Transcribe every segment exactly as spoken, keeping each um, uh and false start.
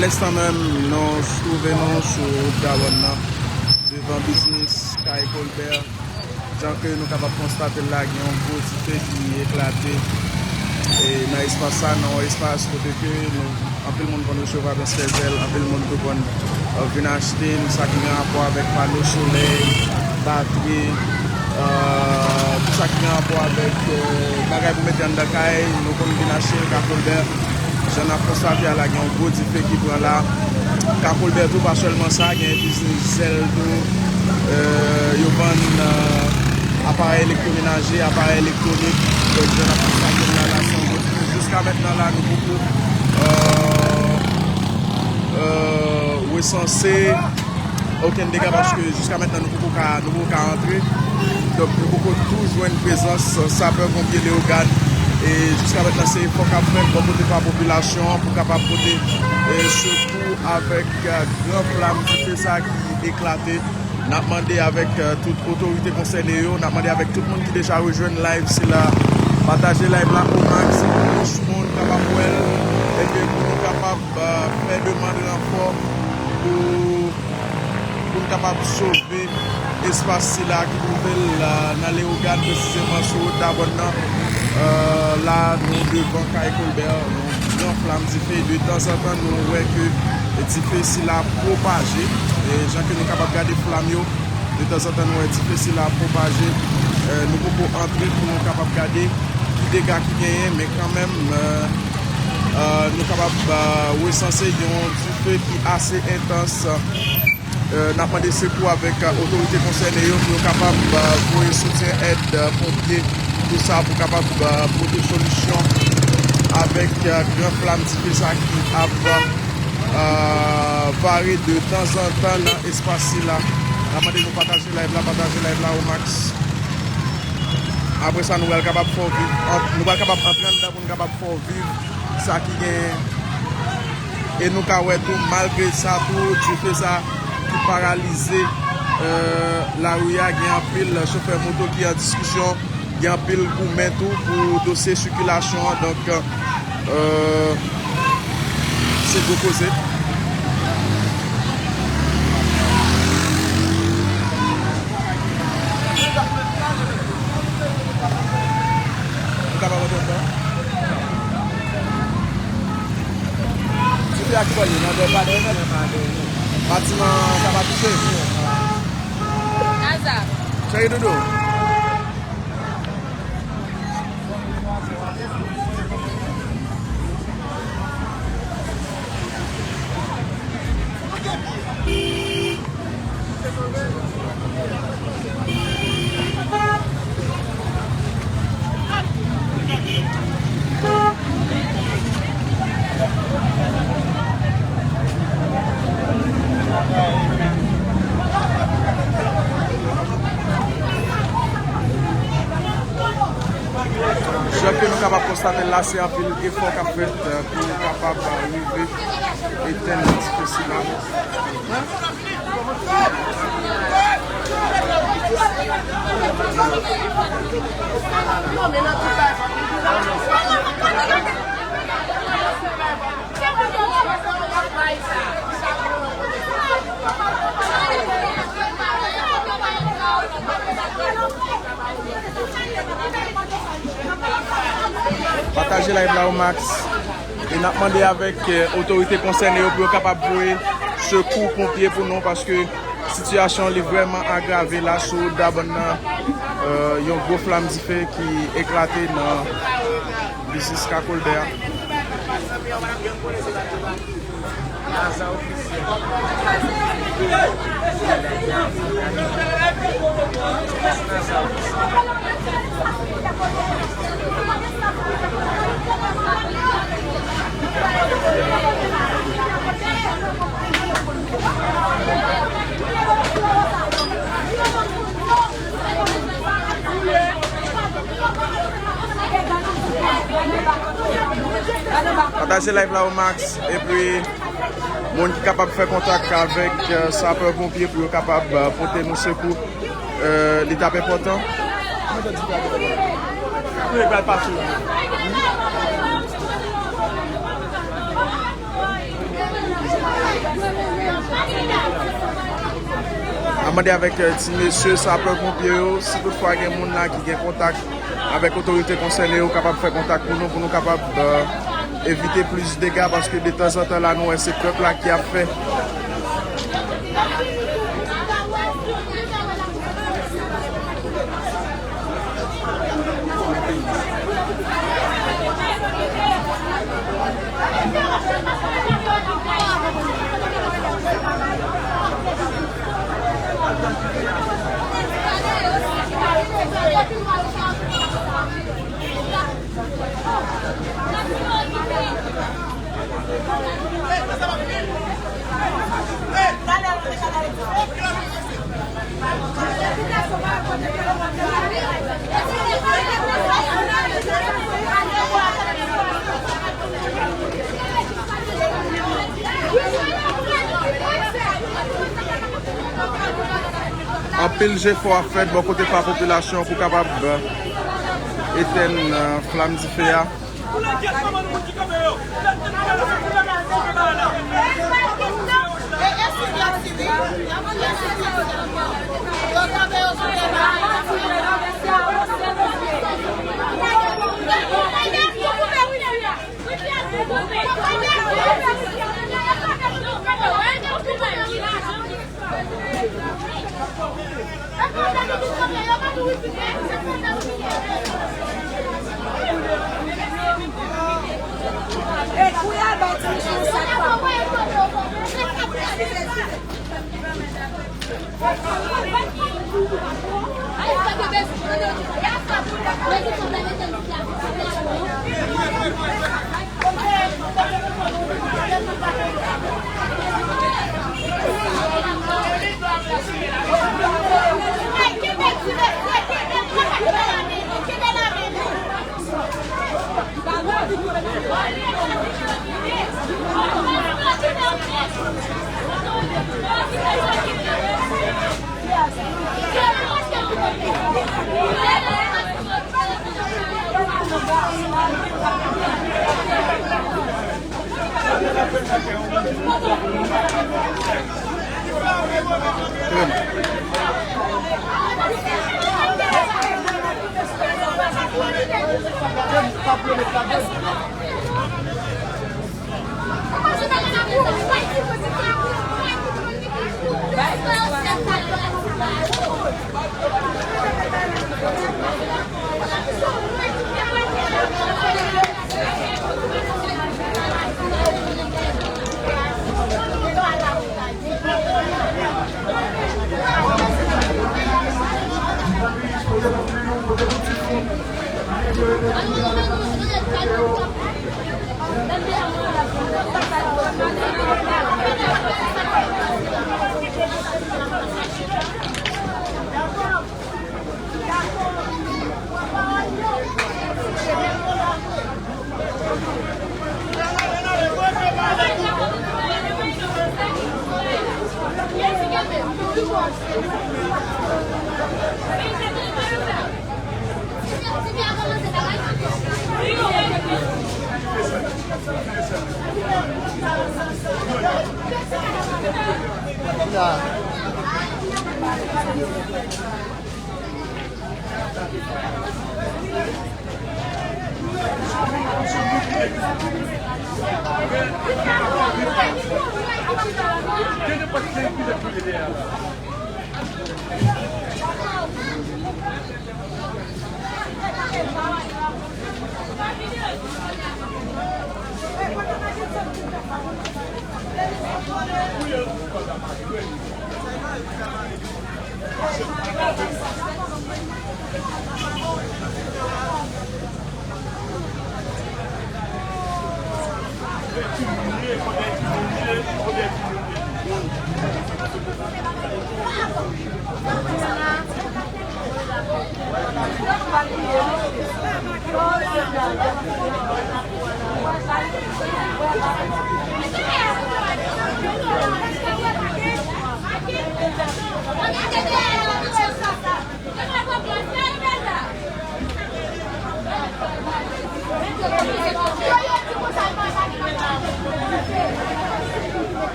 Lenstan menm, nou twouve nou sou wout Dawòn nan, devan biznis Kay Colbert. Jan ke nou kapab konstate l la, gen yon gwo dife ki eklate. E nan espas sa, nan yon espas kote ke nou, anpil moun konn resevwa transfè zèl, anpil moun tou konn, euh, vin achte, sa ki gen rapò avèk pano solèy, batri, euh, tout sa ki gen rapò avèk, euh, bagay pou mete anndan kay, nou konn vin achte l Kay Colbert. Jan n ap konstate a la, gen yon gwo dife ki pran la. Kay Colbert tou, pa sèlman sa, gen biznis zèl tou. Euh, yo vann, euh, aparèy elektromenaje, aparèy elektwonik. Donk, jan n ap konstate la, la, se yon gwo dife. Jiska mentnan la, nou poko, euh, euh, resanse okenn dega paske jiska mentnan nou poko ka, nou poko ka antre. Donk, nou poko tou jwenn prezans sapè ponpye Leyogàn. E jiska mentnan, se efò k ap fèt bò kote pa popilasyon an pou kapab pote, e, sekou avèk, e, gran flam dife sa ki eklate. N ap mande avèk, e, tout otorite konsène yo, n ap mande avèk tout moun ki deja rejwenn live sila, pataje live la o max pou plis moun kapab wè l, epi pou nou kapab, e, fè demann ranfò pou pou n kapab sove espas sila ki twouve l, a, nan Leyogàn, presizeman sou wout Dabòn nan. Euh, la, nou devan kay Colbert, yon gran flam dife. De tanzantan, nou wè ke dife sila pwopaje. E jan ke nou kapab gade flam yo, de tanzantan, nou wè dife sila pwopaje. Euh, nou poko antre pou nou kapab gade ki dega ki genyen, men kanmenm, euh, euh, nou kapab, euh, resanse yon dife ki ase entans. Euh, n ap mande sekou avèk, euh, otorite konsène yo pou yo kapab, euh, voye soutyen èd, euh, ponpye, tou sa pou kapab, euh, pote solisyon avèk, euh, gran flam dife sa ki ap, euh, vare de tanzantan nan espas sila. N ap mande nou pataje live la, pataje live la o max. Apre sa, nou pral kapab fè w viv, ant-, nou pral kapab antre anndan pou n kapab fè w viv sa ki genyen. E nou ka wè tou, malgre sa tou, dife sa ki paralize, euh, lari a, gen anpil chofè moto ki an diskisyon, gen anpil goumen tou pou dosye sikilasyon an. Donk, euh, se gwo koze. Ou kapab antre anndan? Dife a ki bò l ye? Nan dèyè pa dèyè nèt? Batiman sa pa touche? Cheri Doudou. Jan ke nou kapab konstate l la, se anpil efò k ap fèt, euh, pou kapab, euh, rive etenn dife sila. Pataje live la o max. E n ap mande avèk, eh, otorite konsène yo pou yo kapab voye sekou ponpye pou nou, paske sitiyasyon li vrèman agrave la sou wout Dabòn nan. Eh, yon gwo flam dife ki eklate nan biznis Ka Kolbè a. Pataje live la o max, epi moun ki kapab fè kontak avèk, eh, sapè ponpye pou yo kapab, eh, pote nou sekou. Eh, li t ap enpòtan. Wi, pral pase. An mande avèk, eh, ti mesye sapè ponpye yo, si toutfwa gen moun la ki gen kontak avèk otorite konsène yo, kapab fè kontak pou nou, pou nou kapab, eh, evite plis dega, paske detanzantan la, nou wè se pèp la ki ap fè. Anpil jefò ap fèt bò kote pa popilasyon pou kapab, euh, etèn, euh, flanm dife a.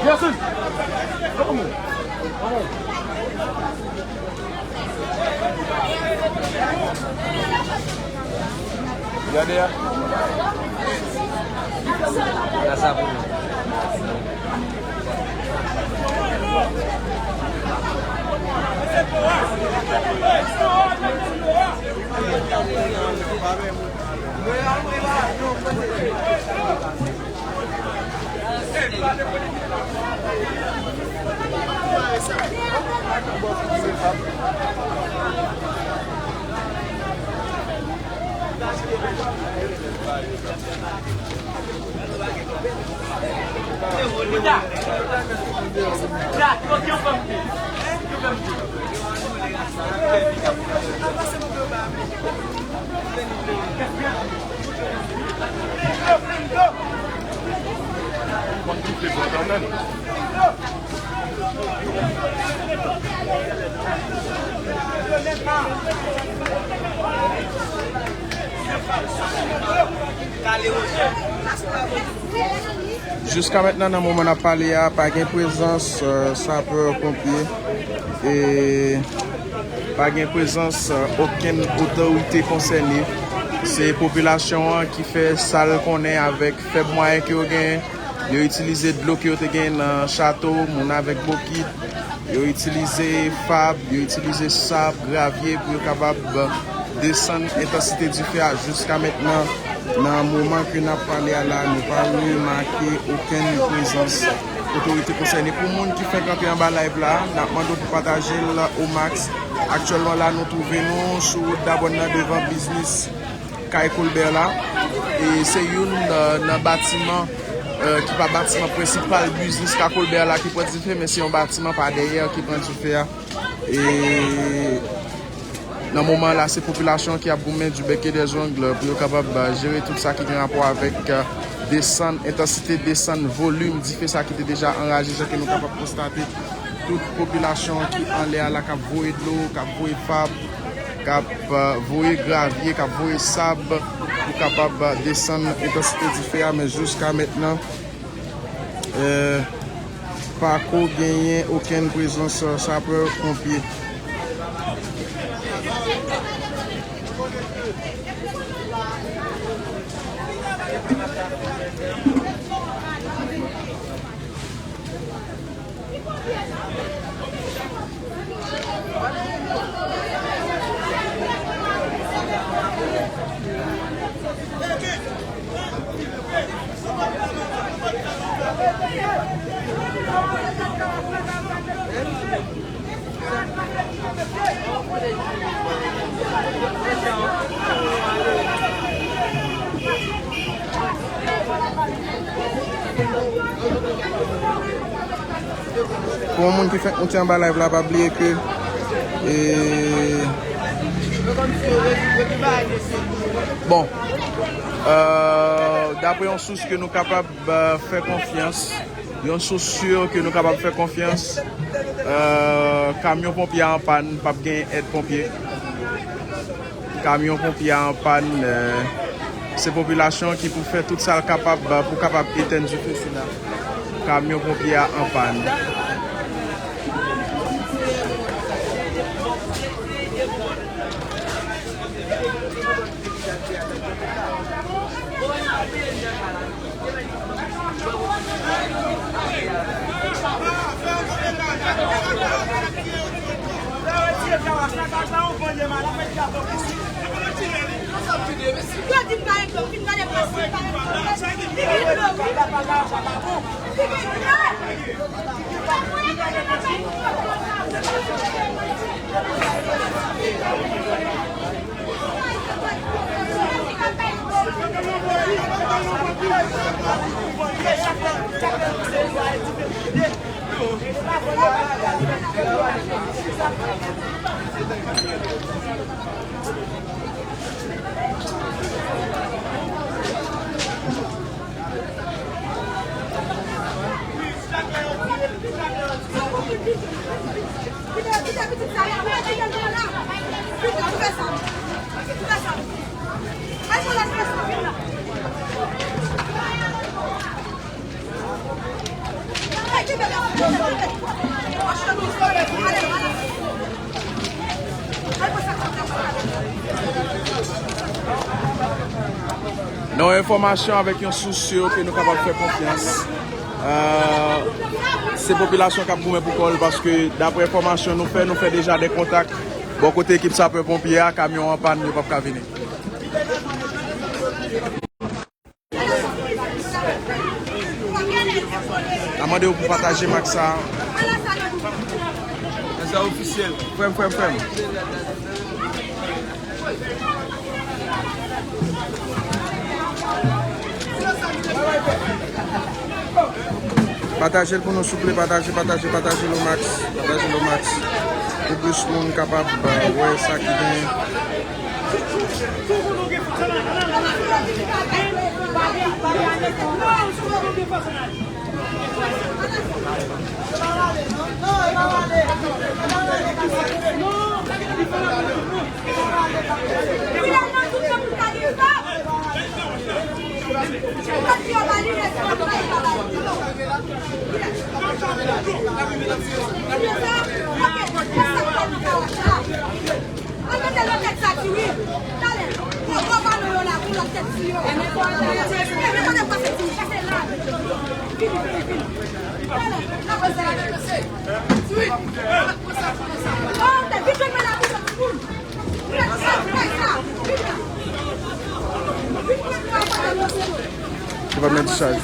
Yasin! Gade a. Gade sa pou nou. Jiska mentnan, nan moman n ap pale a, pa gen prezans, euh, sapè ponpye. E pa gen prezans, euh, okenn otorite konsène. Se popilasyon an ki fè sa l konnen avèk fèb mwayen ke yo genyen. Yo itilize dlo ke yo te genyen nan chato, moun avèk bokit. Yo itilize fab, yo itilize sab, gravye pou yo kapab desann entansite dife a. Jiska mentnan, nan moman ke n ap pale a la, nou pa remake okenn prezans otorite konsène. Pou moun ki fenk antre anba live la, n ap mande w pou pataje l o max. Aktyèlman la, nou twouve nou sou wout Dabòn nan, devan biznis kay Colbert la. E se youn, euh, nan batiman, euh, ki pa batiman prensipal biznis kay Colbert la ki pran dife, men se yon batiman pa dèyè ki pran dife a. E nan moman la, se popilasyon ki ap goumen du bec et des ongles pou yo kapab, euh, jere tout sa ki gen rapò avèk, euh, desann, entansite desann volim dife sa ki te deja anraje, jan ke nou kapab konstate. Tout popilasyon ki anlè a la k ap voye dlo, k ap voye fab, k ap, euh, voye gravye, k ap voye sab pou kapab, euh, desann entansite dife a, men jiska mentnan, euh, pako genyen okenn prezans, euh, sapè ponpye. Pou yon moun ki fèk moute anba live la, pa bliye ke, e, bon, euh, daprè yon sous ke nou kapab, euh, fè konfyans, yon sous si ke nou kapab fè konfyans, euh, kamyon ponpye a anpàn, p ap gen èd ponpye. Kamyon ponpye a anpàn, euh, se popilasyon ki pou fè tout sa l kapab, euh, pou kapab etenn dife sila. Kamyon ponpye a anpàn. Nan yon enfòmasyon avèk yon sous ke nou kapab fè konfyans, euh, se popilasyon k ap goumen pou kò l, paske daprè enfòmasyon nou fè, nou fè deja de kontak bò kote ekip sapè ponpye a, kamyon an pann, yo p ap ka vini. N a mande w pou pataje mak sa. Sa ofisyèl. Frè m, frè m, frè m. Pataje l pou nou, souple, pataje, pataje, pataje l o max, pataje l o max. Pou plis moun kapab, euh, wè sa ki genyen. An mete lòt tèt sa, Tiwi. Talè. Pran gwo balon yo la pou lòt tèt, Tiwi. E men konnen pase, Tiwi, pase la. Vini, vini, vini. Talè. Apre sa, Tiwi. Oh, te vin jwenn mwen la pou lòt moun. Vin la, sa, fè sa. Vin la. Vin pran gwo balon yo. Li pa met chaj.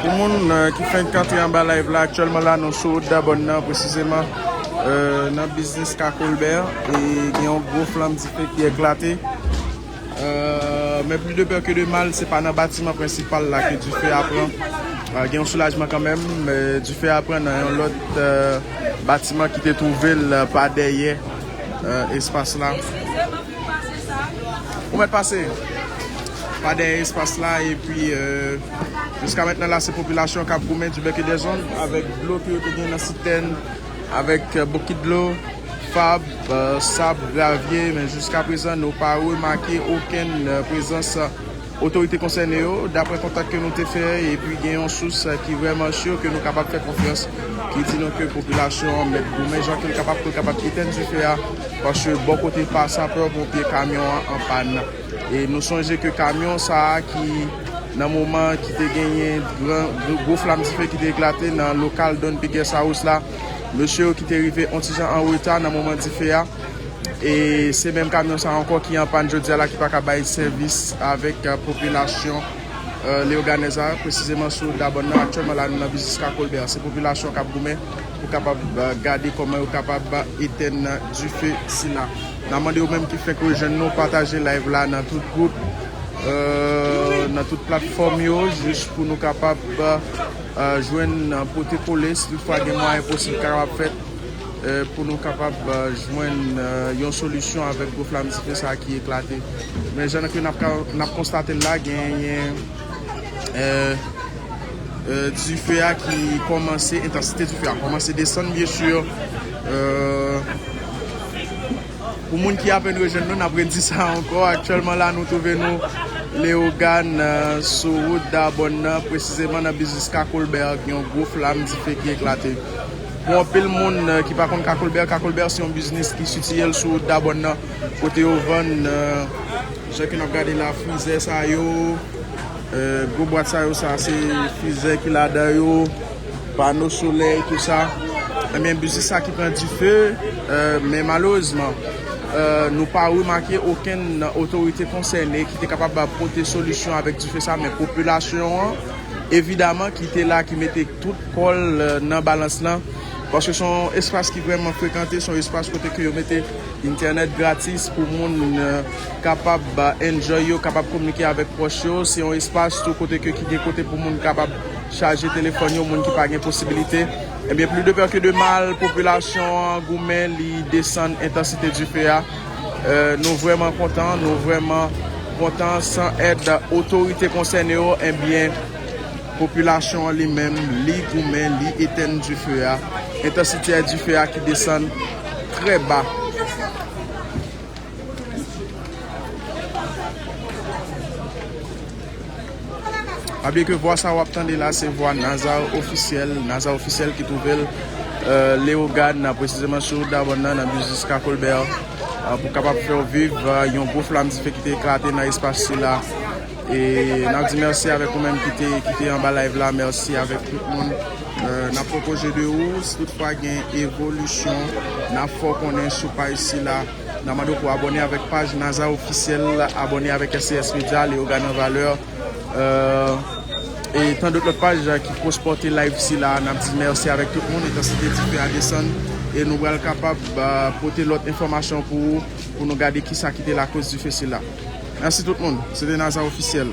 Pou moun, euh, ki fenk antre anba live la, aktyèlman la, nou sou wout Dabòn nan, presizeman, euh, nan biznis Ka Colbert, e gen yon gwo flanm dife ki eklate. Euh, mais plus de peur que de mal, se pa nan batiman prensipal la ke dife a pran. Euh, gen yon soulajman kanmenm, men dife a pran nan yon lòt, euh, batiman ki te twouve l pa dèyè, euh, espas la. Ou mèt pase. Pa dèyè espas la, epi, euh, jiska mentnan la, se popilasyon k ap goumen du bec et des ongles avèk dlo ke yo te gen nan sitèn, avèk, euh, bokit dlo, fab, euh, sab, gravye, men jiska prezan, nou pa remake okenn, euh, prezans, euh, otorite konsène yo, daprè kontak ke nou te fè, epi gen yon sous, euh, ki vrèman si ke nou kapab fè konfyans, ki di nou ke popilasyon an mèt goumen jan ke l kapab pou l kapab etèn dife a, paske bò kote pa sapè ponpye kamyon an an pàn. E nou sonje ke kamyon sa a ki nan moman ki te genyen gran, gwo, gwo flanm dife ki te eklate nan lokal Don P Guest House la, mesye yo ki te rive on ti jan an reta nan moman dife a. E se menm kamyon sa a ankò ki an pàn jodi a la, ki pa ka bay sèvis avèk, euh, popilasyon, euh, leyoganèz la, presizeman sou Dabòn nan. Aktyèlman la, nou nan biznis Ka Colbert. Se popilasyon k ap goumen pou kapab, euh, gade kòman yo kapab etèn dife sila. N a mande ou menm ki fenk rejwenn nou, pataje live la nan tout gwoup, euh, nan tout platfòm yo, jis pou nou kapab, euh, jwenn, euh, pote kole, si toutfwa gen mwayen posib kapab fèt, euh, pou nou kapab, euh, jwenn, euh, yon solisyon avèk gwo flanm dife sa a ki eklate. Men jan ke n ap ka, n ap konstate l la, genyen, euh, euh, dife a ki kòmanse, entansite dife a kòmanse desann, byen si, euh, pou moun ki apèn rejwenn nou, n ap redi sa ankò. Aktyèlman la, nou twouve nou Leyogàn, euh, sou wout Dabòn nan, presizeman nan biznis Ka Colbert, gen yon gwo flanm dife ki eklate. Pou anpil moun, euh, ki pa konn Ka Colbert, Ka Colbert se yon biznis ki sitiye l sou wout Dabòn nan, kote yo vann, euh, jan ke n ap gade la, frizè sa yo, euh, gwo bwat sa yo, sa se frizè ki ladan yo, pano solèy, tou sa. Ebyen, biznis sa ki pran dife, euh, men malerezman, euh, nou pa remake okenn otorite konsène ki te kapab pote solisyon avèk dife sa, men popilasyon an, evidaman, ki te la, ki mete tout kò l, euh, nan balans lan, paske se yon espas ki vrèman frekante, se yon espas kote ke yo mete entènèt gratis pou moun, euh, kapab, euh, enjoy yo, kapab kominike avèk pwòch yo. Se yon espas tou kote ke, ki gen kote pou moun kapab chaje telefòn yo, moun ki pa gen posibilite. Ebyen, plus de peur que de mal, popilasyon an goumen, li desann entansite dife a. Euh, nou vrèman kontan, nou vrèman kontan. San èd otorite konsène yo, ebyen, Popilasyon an li menm, li goumen, li etèn dife a. Entansite dife a ki desann trè ba. Pa bliye ke vwa sa w ap tande la, se vwa Nazar Ofisyèl, Nazar Ofisyèl ki twouve l, euh, Leyogàn, presizeman sou wout Dabòn nan, nan biznis Kakolbè, euh, pou kapab fè w viv, euh, yon gwo flam dife ki te eklate nan espas sila. E n ap di mèsi avèk ou menm ki te, ki te anba live la, mèsi avèk tout moun. Euh, n ap pwopoze de ou, si toutfwa gen evolisyon, n ap fè w konnen sou paj sila. N ap mande w pou abòne avèk paj Nazar Ofisyèl, abòne avèk S C S Media, Leyogàn an Valè, euh, e tan dòt lòt paj ki pwospote live sila. N ap di mèsi avèk tout moun. Entansite dife a desann e nou pral kapab, euh, pote lòt enfòmasyon pou ou, pou nou gade kisa ki te lakoz dife sila. Mèsi tout moun. Se te Nazar Ofisyèl.